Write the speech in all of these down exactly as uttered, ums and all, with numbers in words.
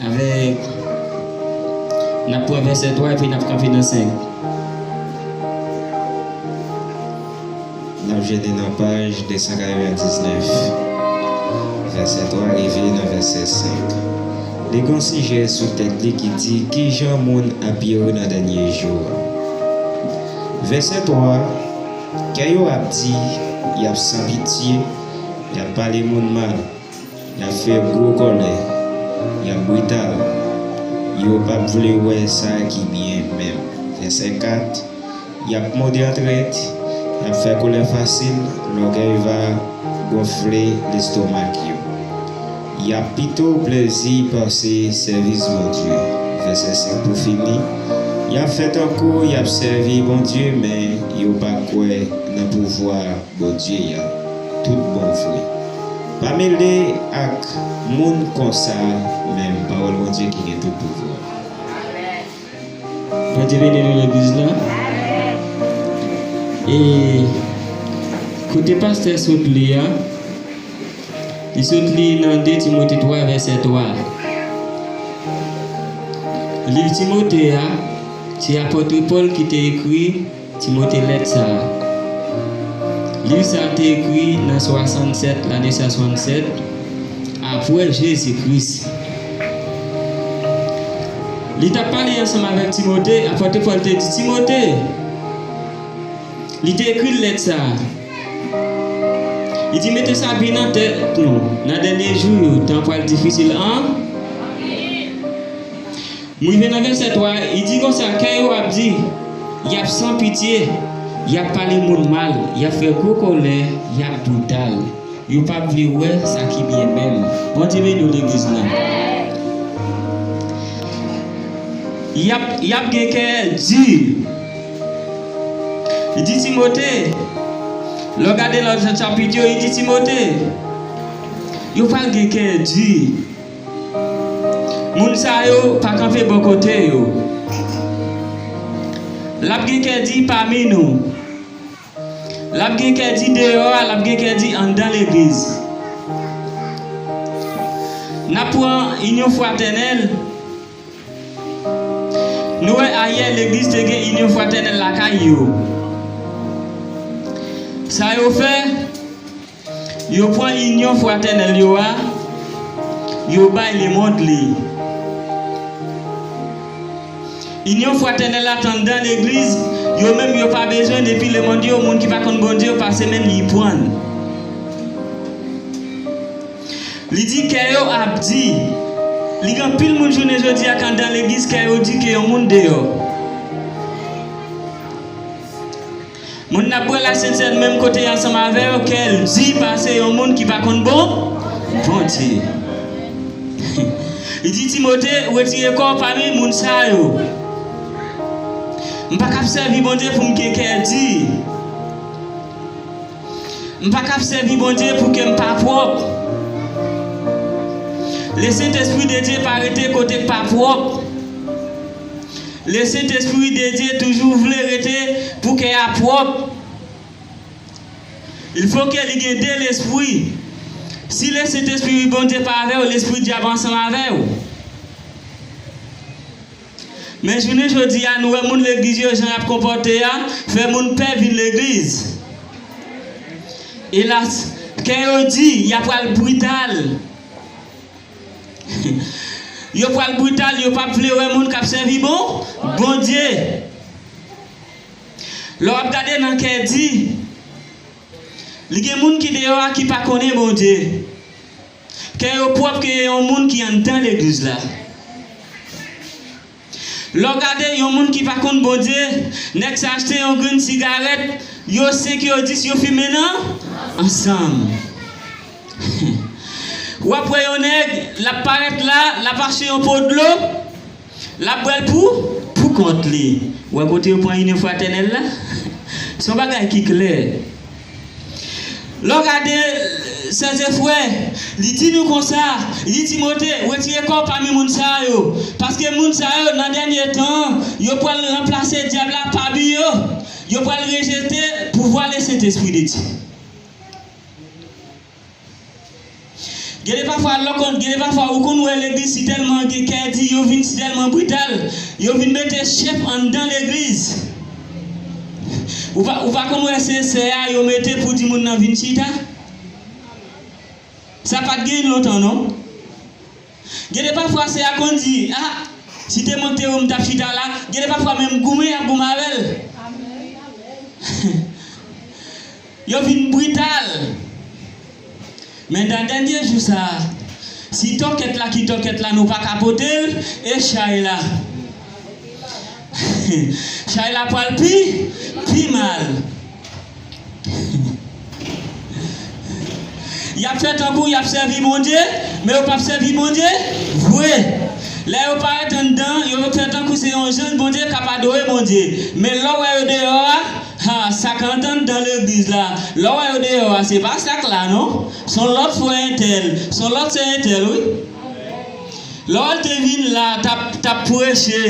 Avèk, n ap pran vèsè twa epi n ap kanpe nan senk. N ap jete nan paj de san katrevendiznèf, vèsè twa rive nan vèsè senk. Li gen yon sijè sou tèt li ki di, kijan moun ap ye yo nan dènye jou a. Vèsè twa, kè yo ap di, y ap san pitye, y ap pale moun mal. Y ap fè gwo kòlè, y ap brital, yo p ap vle wè sa ki byen menm. Vèsè kat, y ap mòde an trèt, y ap fè kòlè fasil, lògèy va gonfle lestomak yo. Y ap pito plezi pase sèvis Bondye. Vèsè senk pou fini, y ap fè tankou y ap sèvi Bondye, men yo pa kwè nan pouvwa Bondye a, tout bon vre. Pa mele ak moun konsa, men pawòl Bondye ki gen tout pouvwa. Bondye beni nou legliz la. E kote pastè sot li a, li sot li nan de Timote twa vèsè twa. Liv Timote a, se apot Pòl ki te ekri Timote lèt sa a. Liv sa a te ekri nan swasannsèt, lane swasannsèt, apre Jezi Kris. Li t ap pale ansanm avèk Timote, apot Pòl te di, Timote, li te ekri l lèt sa a. Li di, mete sa byen nan tèt nou, nan dènye jou yo, tan pral difisil an M rive nan vèsè twa, li di konsa, kè yo ap di, y ap san pitye, y ap pale moun mal, y ap fè gwo kòlè, y ap brital. Yo p ap vle wè sa ki byen menm. Bondye beni w legliz la. Y ap, y ap gen kè di. Li di Timote, lè w gade lòt chapit yo, li di Timote, yo pral gen kè di. Moun sa yo pa kanpe bò kote yo. L ap gen kè di pami nou. L ap gen kè di deyò a, l ap gen kè di anndan legliz. N ap pran inyon fratènèl. Nou wè ayè legliz te gen inyon fratènèl lakay yo. Sa yo fè, yo pran inyon fratènèl yo a, yo bay lemonn li. Inyon fratènèl la t anndan legliz, yo menm yo pa bezwen depi lemonn yo, moun ki pa konn Bondye yo pase men li pran. Li di kè yo ap di, li gen anpil moun jounen jodi a k anndan legliz, kè yo di ke yon moun deyò. Moun n ap pran Lasent Sèn menm kote ansanm avè yo, kè l di pase yon moun ki pa konn bon, Bondye. Li di Timote, retire kò w pami moun sa yo. M pa kab sèvi Bondye pou m gen kè di. M pa kab sèvi Bondye pou kè m pa pwòp. Lesentespri de Dye pa rete kote k pa pwòp. Lesentespri de Dye toujou vle rete pou kè a pwòp. Il faut que li gen de lespri. Si Lesentespri Bondye pa avè w, lespri dyab ansanm avè w. Men jounen jodi a, nou wè moun legliz yo, jan y ap konpòte a, fè moun pè vin legliz. Elas, kè yo di, y ap pral brital. Yo pral brital, yo p ap vle wè moun k ap sèvi bon, Bondye. Lè w ap gade nan kè di, li gen moun ki deyò a ki pa konnen Bondye. Kè yo pwòp ke yon moun ki anndan legliz la. Lè w gade yon moun ki pa konn Bondye, nèg sa achte yon grenn sigarèt, yo senk, yo dis, yo fimen nan ansanm. W ap wè yon nèg, l ap parèt la, l ap achte yon po dlo, l ap bwè l pou, pou kont li. Ou wè kote yo pran inyon fratènèl la? Se yon bagay ki klè. Lè w gade, sè e frè, li di nou konsa, li di Timote, retire kò w pami moun sa yo, paske moun sa yo, nan dènye tan, yo pral ranplase dyab la pami yo, yo pral rejete pouvwa Lesentespri de Dye. Gen de pafwa, lè w konn, gen de pafwa ou konn wè legliz si tèlman gen kè di, yo vin si tèlman brital, yo vin mete chèf anndan legliz. Ou pa, ou pa konn wè se sè a yo mete pou di moun nan vin chita? Sa pa t gen lontan, non. Gen de pafwa, sè a konn di, "Ah, si te mwen ki te ou, m t ap chita la." Gen de pafwa, menm goumen, y ap goumen avè l. Yo vin brital. Men nan dènye jou sa a, si tòkèt la ki tòkèt la, nou pa ka pote l, e chay la. Chay la pral pi, pi mal. Y ap fè tankou y ap sèvi Bondye, men yo p ap sèvi Bondye vre. Lè yo parèt anndan, yo fè tankou se yon janj Bondye k ap adore Bondye. Men lè w wè yo deyò a, ha, sa k anndan legliz la. Lè w wè yo deyò a, se pa sa k la, non. Se yon lòt frè entèl, se yon lòt sè entèl, wi. Lè w wè l te vin la, t ap, t ap preche,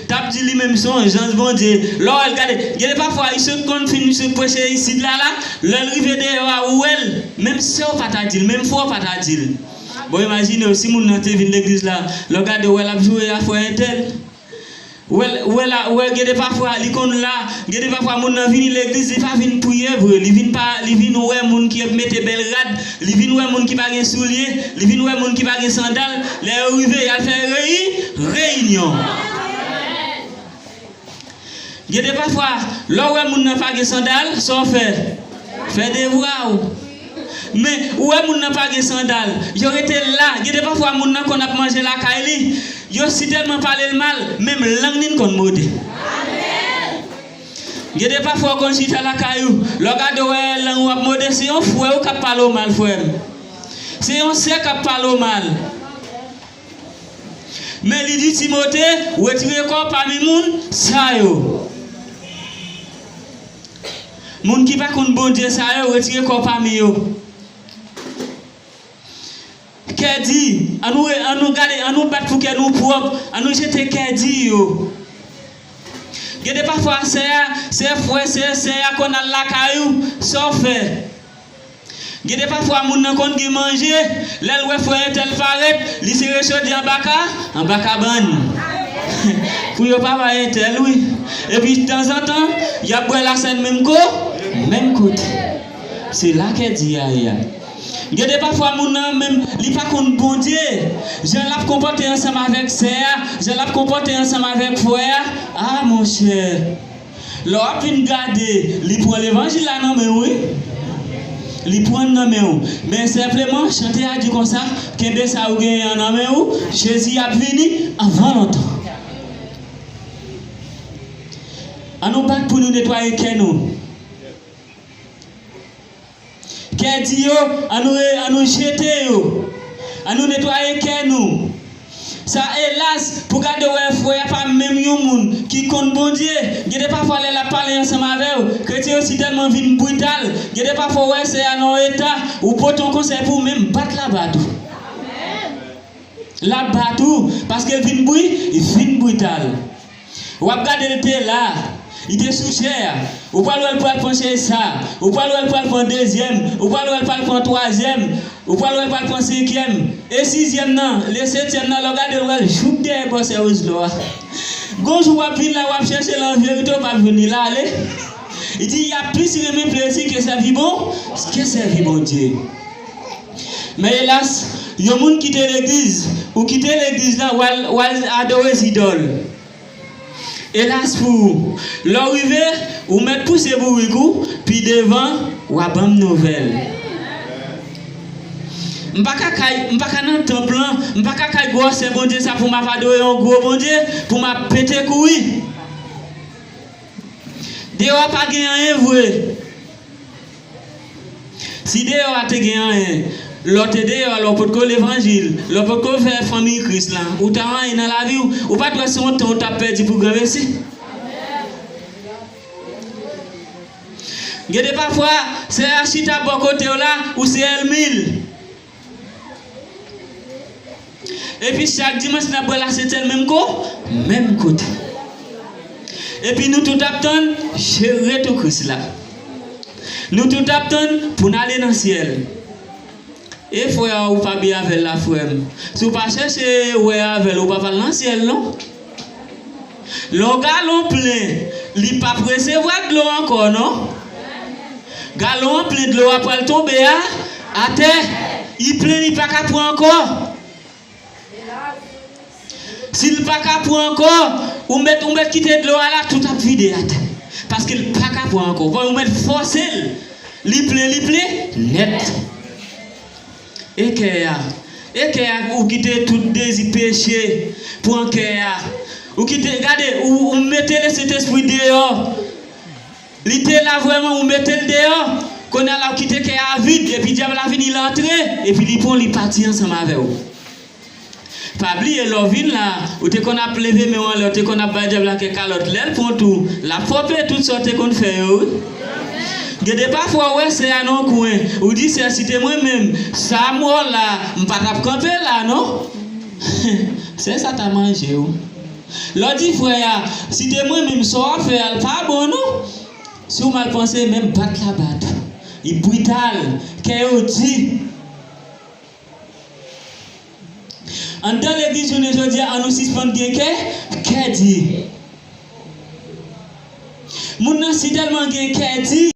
t ap di li menm se yon janj Bondye. Lè w wè l, gade, gen de pafwa, li sot konn fin, li sot preche isit la, la, lè l rive deyò a, ou wè l, menm sè w pa ta di l, menm frè w pa ta di l. Bon, imajine w, si moun nan te vin legliz la, lè w gade, w wè l ap joure a frè entèl. Ou wè, ou wè la, ou wè gen de pafwa, li konn la, gen de pafwa moun nan vini legliz, li pa vin priye vre, li vin pa, li vin wè moun ki ap mete bèl rad, li vin wè moun ki pa gen soulye, li vin wè moun ki pa gen sandal, lè yo rive, y al fè reyi-, reyinyon. Gen de pafwa, lè w wè moun nan pa gen sandal, sa w fè? Fè devwa w. Men, ou wè moun nan pa gen sandal, yo rete la. Gen de pafwa, moun nan konn ap manje lakay li. Yo si tèlman pale l mal, menm lang li n konn mode. Gen de pafwa, w konn chita lakay ou, lè w gade w wè lang ou ap mode, se yon frè w k ap pale w mal, frè m. Se yon sè k ap pale w mal. Men li di Timote, retire kò w pami moun sa yo. Moun ki pa konn Bondye sa yo, retire kò w pami yo. Kè di, ann nou, ann nou gade, ann nou bat pou kè nou pwòp, ann nou jete kè di yo. Gen de pafwa, sè a, sè frè, sè, sè a konn al lakay ou, sa w fè? Gen de pafwa, moun nan konn gen manje, lè l wè frè entèl parèt, li sere chodyè anba ka, anba kabann. Pou yo pa bay entèl, wi. Epi, tanzantan, y ap bwè lasèn menm ko, menm kote. Se la kè di a ye a. Gen de pafwa, moun nan menm, li pa konn Bondye. Jan l ap konpòte ansanm avèk sè a, jan l ap konpòte ansanm avèk frè a, a, monchè. Lè w ap vin gade, li pran levanjil la nan men w, wi. Li pran l nan men w. Men senpleman, chante a di konsa, kenbe sa ou genyen an nan men w, Jezi ap vini anvan lontan. Ann nou bat pou nou netwaye kè nou. Kè di yo, ann nou re-, ann nou jete yo. Ann nou netwaye kè nou. Sa elas, pou gade wè frè a pa menm yon moun ki konn Bondye. Gen de pafwa lè l ap pale ansanm avè w, kretyen yo si tèlman vin brital. Gen de pafwa w wè sè a nan yon eta, ou pote yon konsèy pou w menm bat l aba tou. L ap bat ou, paske l vin bri-, l vin brital. W ap gade l te la, li te sou chè a. Ou pral wè l pral pran chè sa, ou pral wè l pral pran dezyèm, ou pral wè l pral pran twazyèm, ou pral wè l pral pran senkyèm. E sizyèm nan, le setyèm nan, lè w gade l, w wè l jouk dèyè bò sè Wozlò a. Gon jou w ap vin la, w ap chèche l an verite, w p ap jwenn li la, ale. Li di, y ap plis renmen plezi ke sèvi Bon-, ke sèvi Bondye. Men elas, yon moun kite legliz, ou kite legliz la, w al, w al adore zidòl. Elas pou ou, lè w rive, ou mèt pouse bourik ou, pi devan, w a ban m nouvèl. M pa ka kay, m pa ka nan tanp lan, m pa ka kay gwosè Bondye sa pou m ap adore yon gwo Bondye, pou m ap pete kouri. Deyò a pa gen anyen vre. Si deyò a te gen anyen, lè w te deyò a, lè w potko levanjil, lè w potko fè fanmi Kris la, ou ta anyen nan lavi w, ou pa t wè se yon tan ou t ap pèdi pou granmesi? Gen de pafwa, sè a chita bò kote w la, ou se ènmi l. Epi chak dimanch n ap bwè lasentsèn menm ko, menm kote. Epi nou tout ap tann je-, retou Kris la. Nou tout ap tann pou n ale nan syèl. E frè a, ou pa byen avè l la, frè m. Si w pa chèche wè avè l, ou p ap al nan syèl, non. Lè w galon plen, li p ap resevwa dlo ankò, non. Galon an plen, dlo a pral tonbe a, atè. Li plen, li pa ka pran ankò. Si l pa ka pran ankò, ou mèt, ou mèt kite dlo a la, tout ap vide atè. Paske l pa ka pran ankò. Ou mèt fòse l. Li plen, li plen, nèt. E kè a. E kè a, ou kite tout dezi peche pran kè a. Ou kite, gade, ou, ou mete Lesentespri deyò. Li te la vrèman, ou mete l deyò. Kounye a la, ou kite kè a vid, epi dyab la vini, l antre, epi li pran, li pati ansanm avè w. Pa bliye, lè w vin la, ou te konn ap leve men w anlè, ou te konn ap bay dyab la kèk kalòt. Lè l pran tou, l ap fòpe tout sa w te konn fè yo, wi. Gen de pafwa, ou wè sè a nan yon kwen, ou di, "Sè, si te mwen menm, sa m wè w la, m pa t ap kanpe la, non." Sè sa ta manje w. Lè w di frè a, "Si te mwen menm, sa w ap fè a, l pa bon, non." Si w mal panse, menm bat la bat ou. Li brital, kè yo di. Anndan legliz jounen jodi a, ann nou sispann gen kè, kè di. Moun nan si tèlman gen kè di,